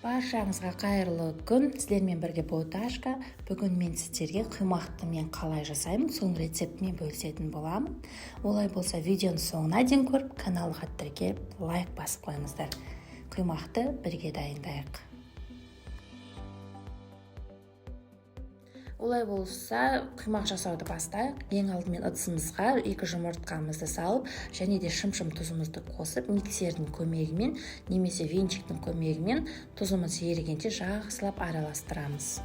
Баршаңызға қайырлы күн! Сіздермен бірге Боташка. Бүгін мен сіздерге құймақты мен қалай жасаймын, соның рецептімен бөлісетін боламын. Олай болса, видеоның соңына дейін көріп, каналға тіркеліп, лайк басып қойыңыздар. Құймақты бірге дайындайық. Олай болса, құймақ жасауды бастайық. Ең алдымен ыдысымызға 2 жұмыртқамызды салып, және де шым-шым тұзымызды қосып, миксердің көмегімен немесе венчиктің көмегімен тұзымыз ерігенше жақсылап араластырамыз.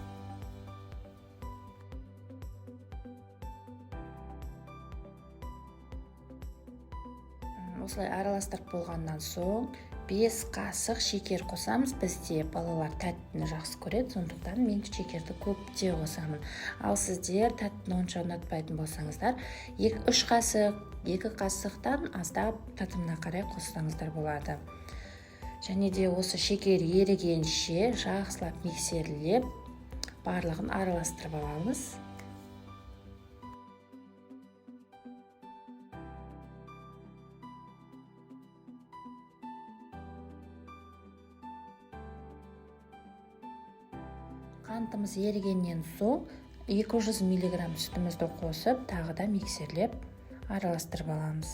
Осылай араластырып болғаннан соң 5 қасық шекер қосамыз. Бізде балалар тәттіні жақсы көреді, сондықтан мен шекерді көптеу қосамын. Ал сіздер тәттіні онша ұнатпайтын болсаңыздар, 3 қасық, 2 қасықтан аздап татымына қарай қоссаңыздар болады. Және де осы шекер ерігенше жақсылап миксерлеп, барлығын араластырып аламыз. Қантымыз ерігеннен соң 200 миллиграмм сүтімізді қосып, тағы да миксерлеп араластырып аламыз.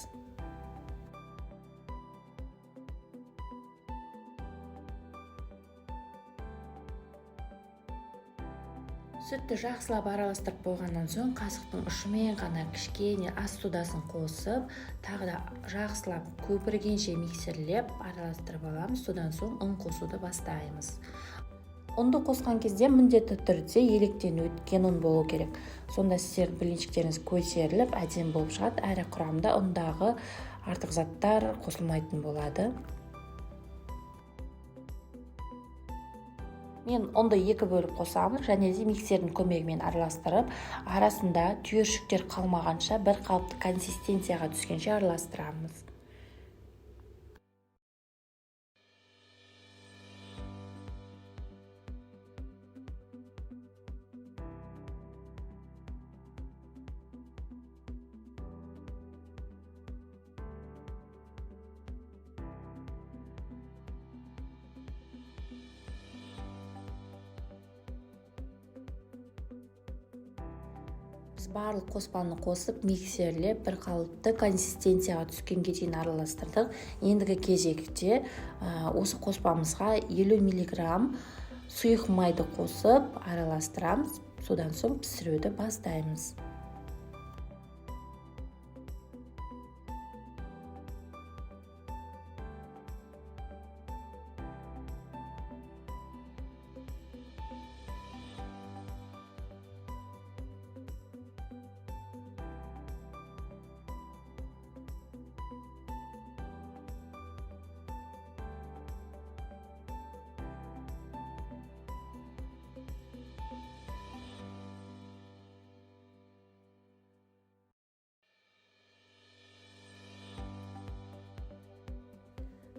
Сүтті жақсылап араластырып болғаннан соң қасықтың ұшымен ғана кішкене ас содасын қосып, тағы да жақсылап көпіргенше миксерлеп араластырып аламыз. Содан соң ұн қосуды бастаймыз. Ұнды қосқан кезде міндетті түрде електен өткен ұн болу керек. Сонда сіздердің блинчиктеріңіз көтеріліп, әдемі болып шығады, әрі құрамында ұндағы артық заттар қосылмайтын болады. Мен ұнды 2 бөліп қосамын және де миксердің көмегімен араластырып, арасында түйіршіктер қалмағанша бір қалыпты консистенцияға түскенше араластырамыз. Біз барлық қоспаны қосып, миксерлеп, бір қалыпты консистенцияға түскенге дейін араластырдық. Ендігі кезекте осы қоспамызға 50 миллиграмм сұйық майды қосып араластырамыз. Содан соң пісіруді бастаймыз.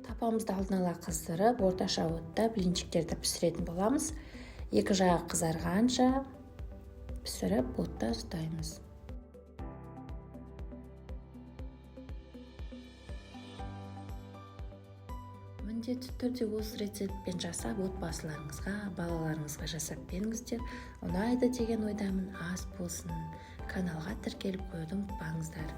Тапамызды алдын ала қыздырып, орташа отта блинчиктерді пісіретін боламыз. Екі жағы қызарғанша пісіріп, отта ұстаймыз. Міндетті түрде осы рецептпен жасап, отбасыларыңызға, балаларыңызға жасап беріңіздер. Ұнайды деген ойдамын. Ас болсын. Каналға тіркеліп қоюды ұмытпаңыздар.